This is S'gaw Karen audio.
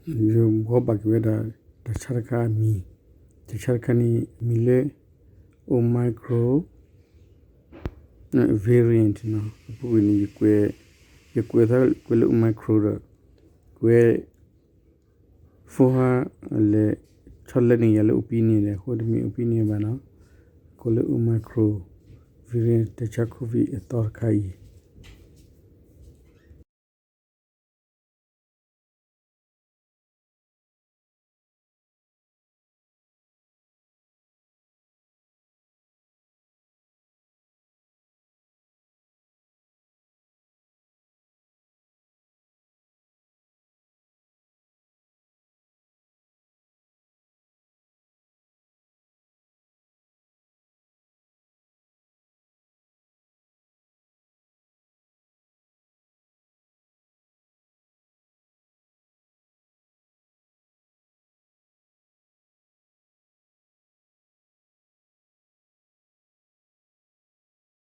ယဘှီဘၣ်က့ၤဝဲဒၣ် တၢ်ဆါတခါအမံၤ, တၢ်ဆါတခါန့ၣ် အမံၤလၢ Omicron variant နီၤ. အပူၤကွံာ်န့ၣ် ယကွဲးသးကွဲးလၢ Omicron ဒီး ကွဲး ဖိဟါ လဲၤဆီလဲန့ၢ်ယၤလၢ opinion ဒီး အဃိတမ့ၢ် opinion ဘၣ်နီၤ. ကိးလၢ Omicron variant တၢ်ဆါ COVID အသီတခါအံၤ